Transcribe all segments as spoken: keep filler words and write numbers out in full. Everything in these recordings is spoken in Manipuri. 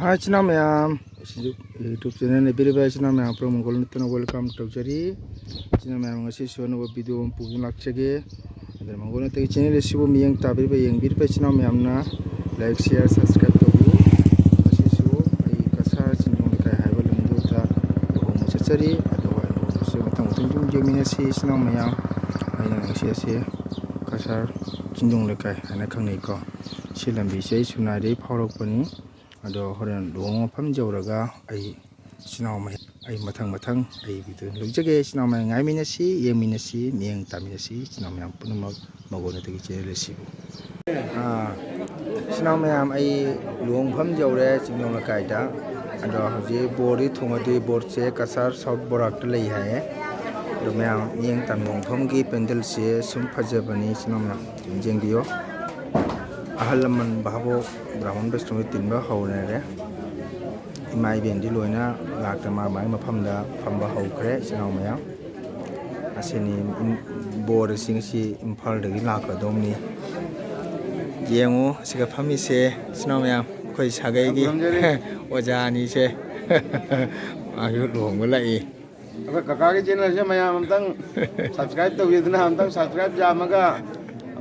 ꯍꯥꯏ ꯏꯆꯤꯟ ꯏꯅꯥꯎ ꯃꯌꯥꯝ, ꯁꯤꯁꯨ YouTube channel ꯂꯩꯕꯤꯔꯤꯕ ꯏꯆꯤꯟ ꯏꯅꯥꯎ ꯃꯌꯥꯝ ꯄꯨꯝꯅꯃꯛ ꯃꯪꯒꯣꯜ ꯅꯠꯇꯅ welcome ꯇꯧꯖꯔꯤ꯫ ꯏꯆꯤꯟ ꯏꯅꯥꯎ ꯃꯌꯥꯝ, ꯉꯁꯤꯁꯨ ꯑꯅꯧꯕ video ꯑꯃ ꯄꯨꯗꯨꯅ ꯂꯥꯛꯆꯒꯦ꯫ ꯑꯗꯨꯅ ꯃꯪꯒꯣꯜ ꯅꯠꯇꯒꯤ channel ꯑꯁꯤꯕꯨ ꯃꯤꯠꯌꯦꯡ ꯇꯥꯕꯤꯔꯤꯕ, ꯌꯦꯡꯕꯤꯔꯤꯕ ꯏꯆꯤꯟ ꯏꯅꯥꯎ ꯃꯌꯥꯝꯅ like, share, subscribe ꯇꯧꯕꯤꯌꯨ꯫ ꯉꯁꯤꯁꯨ ꯑꯩ ꯀꯁꯥꯔ ꯆꯤꯡꯗꯣꯡ ꯂꯩꯀꯥꯏ ꯍꯥꯏꯕ ꯂꯝꯗꯨꯗ ꯂꯨꯍꯣꯡꯕ ꯆꯠꯆꯔꯤ꯫ ꯑꯗꯨꯒ ꯂꯨꯍꯣꯡꯕꯁꯦ ꯃꯊꯪ ꯃꯊꯪ ꯑꯗꯨꯝ ꯌꯦꯡꯃꯤꯟꯅꯁꯤ ꯏꯆꯤꯟ ꯏꯅꯥꯎ ꯃꯌꯥꯝ꯫ ꯑꯩꯅ ꯉꯁꯤ ꯑꯁꯤ ꯀꯁꯥꯔ ꯆꯤꯡꯗꯣꯡ ꯂꯩꯀꯥꯏ ꯍꯥꯏꯅ ꯈꯪꯅꯩꯀꯣ꯫ ꯁꯤ ꯂꯝꯕꯤꯁꯦ ꯑꯩ ꯁꯨꯅꯥꯏꯗꯒꯤ ꯐꯥꯎꯔꯛꯄꯅꯤ꯫ ꯑꯗꯣ ꯍꯣꯔꯦꯟ ꯂꯨꯍꯣꯡꯕ ꯃꯐꯝ ꯌꯧꯔꯒ ꯑꯩ ꯏꯆꯤꯟ ꯏꯅꯥꯎ ꯃꯌꯥꯝ, ꯑꯩ ꯃꯊꯪ ꯃꯊꯪ ꯑꯩ video ꯂꯧꯖꯒꯦ꯫ ꯏꯆꯤꯟ ꯏꯅꯥꯎ ꯃꯌꯥꯝ ꯉꯥꯏꯃꯤꯟꯅꯁꯤ, ꯌꯦꯡꯃꯤꯟꯅꯁꯤ, ꯃꯤꯠꯌꯦꯡ ꯇꯥꯃꯤꯟꯅꯁꯤ꯫ ꯏꯆꯤꯟ ꯏꯅꯥꯎ ꯃꯌꯥꯝ ꯄꯨꯝꯅꯃꯛ ꯃꯪꯒꯣꯜ ꯅꯠꯇꯒꯤ channel ꯑꯁꯤꯕꯨ꯫ ꯑꯥ, ꯏꯆꯤꯟ ꯏꯅꯥꯎ ꯃꯌꯥꯝ, ꯑꯩ ꯂꯨꯍꯣꯡꯐꯝ ꯌꯧꯔꯦ ꯆꯤꯡꯗꯣꯡ ꯂꯩꯀꯥꯏꯗ꯫ ꯑꯗꯣ ꯍꯧꯖꯤꯛ ꯕꯣꯔꯗꯤ ꯊꯣꯡꯉꯗꯤ, ꯕꯣꯔꯁꯦ ꯀꯁꯥꯔ South ꯕꯣꯔꯥꯛꯇ ꯂꯩ ꯍꯥꯏꯌꯦ꯫ ꯑꯗꯣ ꯃꯌꯥꯝ ꯃꯤꯠꯌꯦꯡ ꯇꯥꯃꯤꯟꯅꯐꯝꯒꯤ ꯄꯦꯟꯗꯜꯁꯦ ꯁꯨꯝ ꯐꯖꯕꯅꯤ ꯏꯆꯤꯟ ꯏꯅꯥꯎ ꯃꯌꯥꯝ꯫ ꯑꯗꯨꯝ ꯌꯦꯡꯕꯤꯌꯣ꯫ ꯑꯍꯜ ꯂꯃꯟ ꯚꯥꯕꯣꯛ ꯕ꯭ꯔꯥꯍꯃꯟ ꯕꯩꯁꯅꯕ ꯇꯤꯟꯕ ꯍꯧꯔꯦ꯫ ꯏꯃꯥ ꯏꯕꯦꯟꯗꯤ ꯂꯣꯏꯅ ꯂꯥꯛꯇ ꯃꯥ ꯃꯥꯒꯤ ꯃꯐꯝꯗ ꯐꯝꯕ ꯍꯧꯈ꯭ꯔꯦ ꯏꯆꯤꯟ ꯏꯅꯥꯎ ꯃꯌꯥꯝ꯫ ꯑꯁꯤꯅꯤ ꯏꯝ-, ꯕꯣꯔ ꯑꯁꯤ ꯉꯁꯤ ꯏꯝꯐꯥꯜꯗꯒꯤ ꯂꯥꯛꯀꯗꯧꯕꯅꯤ꯫ ꯌꯦꯡꯉꯨ ꯑꯁꯤꯒ ꯐꯝꯃꯤꯁꯦ ꯏꯆꯤꯟ ꯏꯅꯥꯎ ꯃꯌꯥꯝ, ꯑꯩꯈꯣꯏ ꯁꯥꯒꯩꯒꯤ ꯈꯨꯔꯨꯝꯖꯔꯤ꯫ ꯑꯣꯖꯥ ꯑꯅꯤꯁꯦ꯫ ꯃꯥꯁꯨ ꯂꯨꯍꯣꯡꯕ ꯂꯥꯛꯏ꯫ ꯑꯩꯈꯣꯏ ꯀꯀꯥꯒꯤ channelꯁꯦ ꯃꯌꯥꯝ ꯑꯝꯇꯪ subscribe ꯇꯧꯕꯤꯗꯨꯅ, ꯑꯝꯇꯪ subscribe ꯌꯥꯝꯃꯒ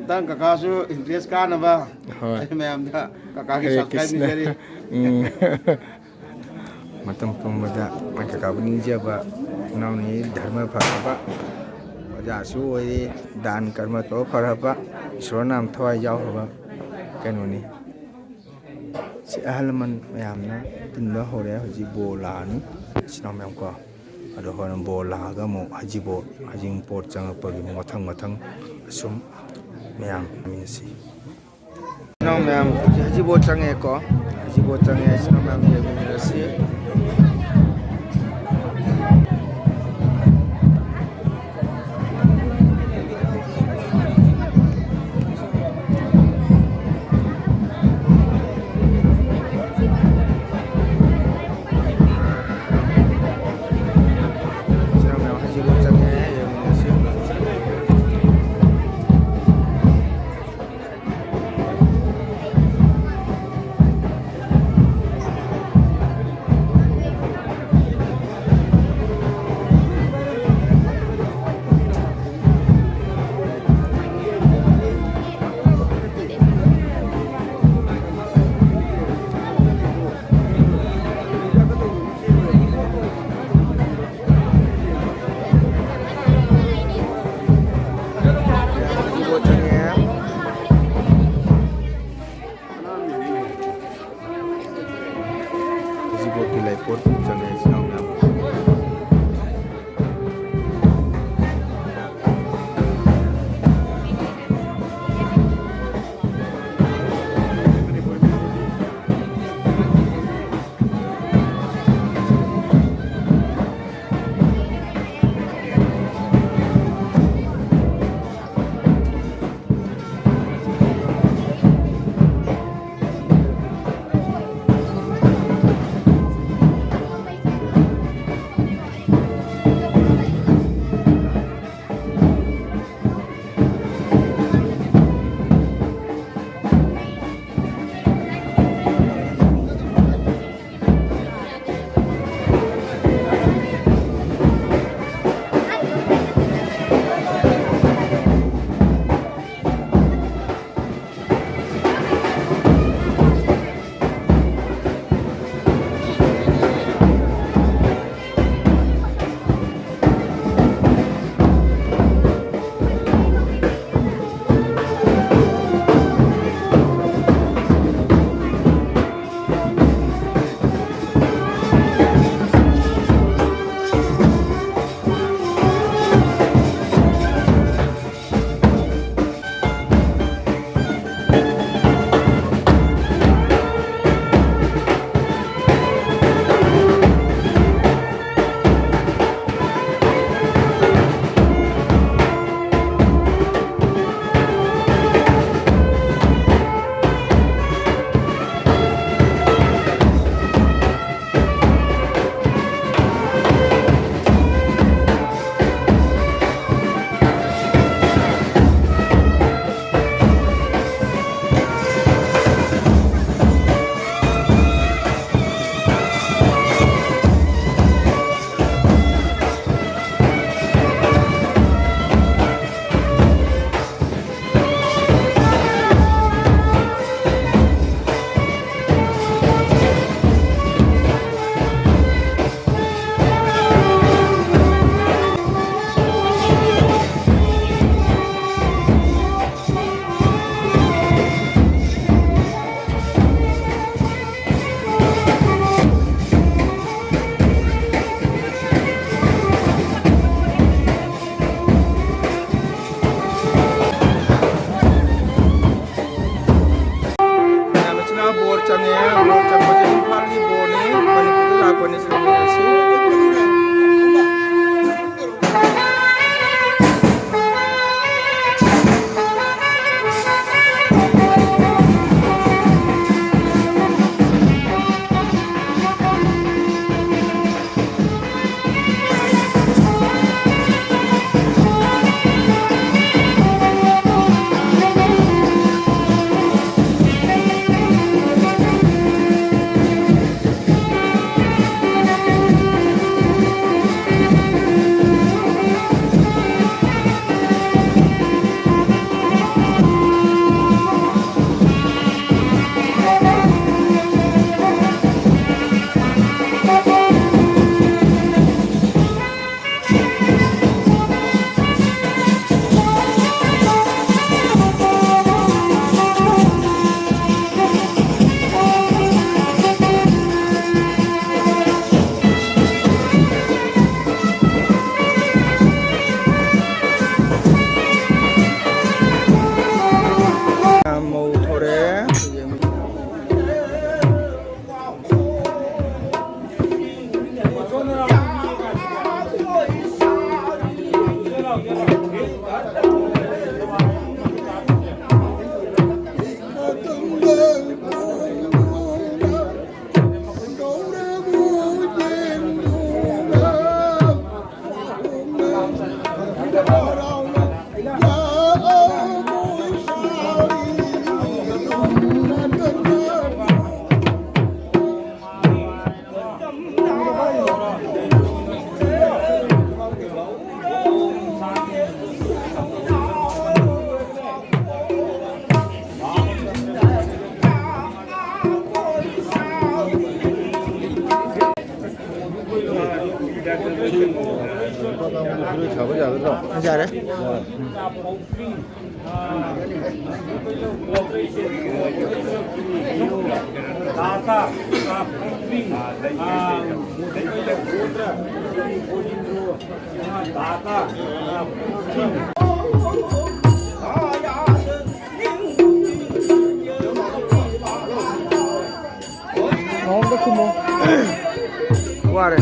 ꯑꯝꯇꯪ ꯀꯀꯥꯁꯨ interest ꯀꯥꯅꯕ꯫ ꯍꯣꯏ꯫ ꯑꯩ ꯃꯌꯥꯝꯗ ꯀꯀꯥꯒꯤ ꯍꯔꯦ subscribe ꯀ꯭ꯔꯤꯁꯅ꯫ ꯅꯤꯖꯔꯤ꯫ ꯎꯝ꯫ ꯃꯇꯝ ꯄꯨꯝꯕꯗ ꯃꯣꯏ ꯀꯀꯥꯕꯨ ꯅꯤꯡꯖꯕ ꯏꯅꯥꯎꯅꯤ ꯙꯔꯃ ꯐꯔꯕ ꯑꯣꯖꯥꯁꯨ ꯑꯣꯏꯔꯤ, ꯗꯥꯟ ꯀꯔꯃ ꯇꯧꯔ ꯐꯔꯕ ꯏꯁꯣꯔ ꯅꯥꯝ ꯊꯋꯥꯏ ꯌꯥꯎꯈ꯭ꯔꯕ ꯀꯩꯅꯣꯅꯤ꯫ ꯁꯤ ꯑꯍꯜ ꯂꯃꯟ ꯃꯌꯥꯝꯅ ꯇꯤꯟꯕ ꯍꯧꯔꯦ꯫ ꯍꯧꯖꯤꯛ ꯕꯣꯔ ꯂꯥꯛꯑꯅꯤ ꯏꯆꯤꯟ ꯏꯅꯥꯎ ꯃꯌꯥꯝ ꯀꯣ꯫ ꯑꯗꯣ ꯍꯣꯔꯦꯟ ꯕꯣꯔ ꯂꯥꯛꯑꯒ ꯑꯃꯨꯛ ꯍꯩꯖꯤꯡꯄꯣꯠ, ꯍꯩꯖꯤꯡꯄꯣꯠ ꯆꯪꯉꯛꯄꯒꯤ ꯑꯃꯨꯛ ꯃꯊꯪ ꯃꯊꯪ ꯑꯁꯨꯝ ꯃꯌꯥꯝ ꯌꯦꯡꯃꯤꯟꯅꯁꯤ꯫ ꯏꯆꯤꯟ ꯏꯅꯥꯎ ꯃꯌꯥꯝ ꯍꯧꯖꯤꯛ ꯍꯩꯖꯤꯡꯄꯣꯠ ꯆꯪꯉꯛꯑꯦꯀꯣ꯫ ꯍꯩꯖꯤꯡꯄꯣꯠ ꯆꯪꯉꯦ ꯏꯆꯤꯟ ꯏꯅꯥꯎ ꯃꯌꯥꯝ ꯌꯦꯡꯃꯤꯟꯅꯔꯁꯤ꯫ ꯌꯥꯔꯦ꯫ ꯃꯑꯣꯡꯗ ꯈꯨꯝꯃꯣ꯫ ꯋꯥꯔꯦ꯫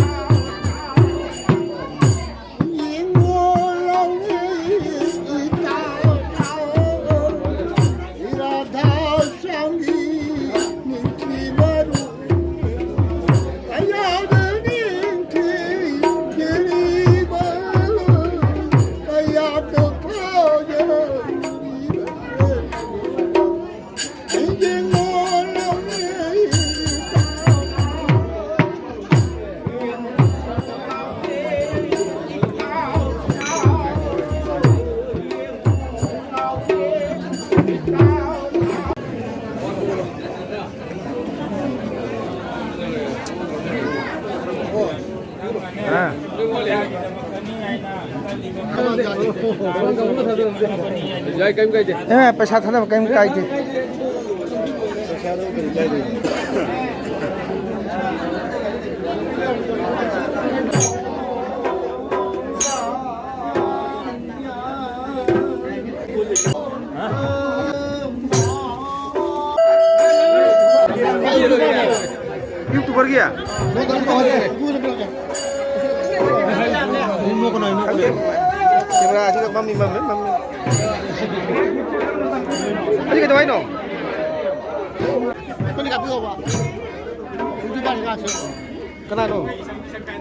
ꯌꯥꯏ, ꯀꯩꯝ ꯀꯥꯏꯗꯦ꯫ ꯑꯦ, ꯄꯩꯁꯥ ꯊꯥꯗꯕ ꯀꯩꯝ ꯀꯥꯏꯗꯦ꯫ YouTuber ꯒꯤ? ꯑꯁꯤꯒ ꯃꯝꯃꯤ, ꯃꯝꯃꯤ, ꯃꯝꯃꯤ꯫ ꯑꯁꯤ ꯀꯩꯗꯧ ꯍꯥꯏꯅꯣ? ꯑꯩꯈꯣꯏꯅ ꯀꯥꯞꯄꯤꯔꯣꯕ꯫ ꯌꯨꯇ꯭ꯌꯨꯕꯔꯅꯤ ꯉꯥꯛꯁꯨ꯫ ꯀꯅꯥꯅꯣ?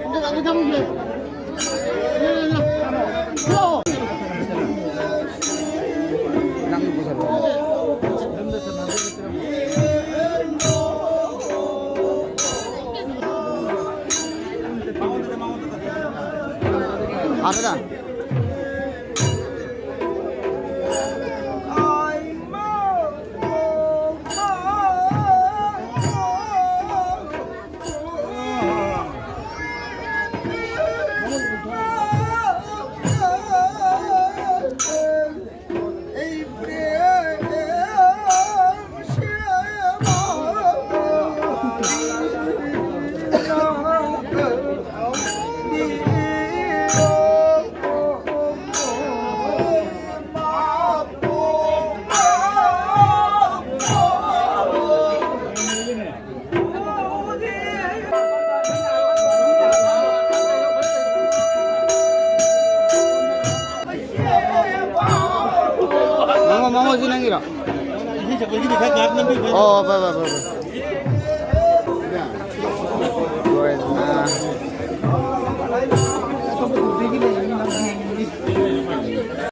ꯑꯗꯨ, ꯑꯗꯨ ꯊꯝꯃꯨꯁꯦ꯫ ꯂꯥꯛꯑꯣ꯫ ꯑꯥꯗꯔ꯫ ꯃꯉꯣ, ꯃꯉꯣ, ꯁꯤ ꯅꯪꯒꯤꯔꯣ? ꯏꯁꯩ ꯁꯛꯄꯒꯤꯗꯤ ꯈꯔ ꯉꯥꯏꯍꯥꯛ ꯅꯝꯕꯤꯌꯨ꯫ ꯑꯣ, ꯐꯔꯦ, ꯐꯔꯦ, ꯐꯔꯦ, ꯐꯔꯦ꯫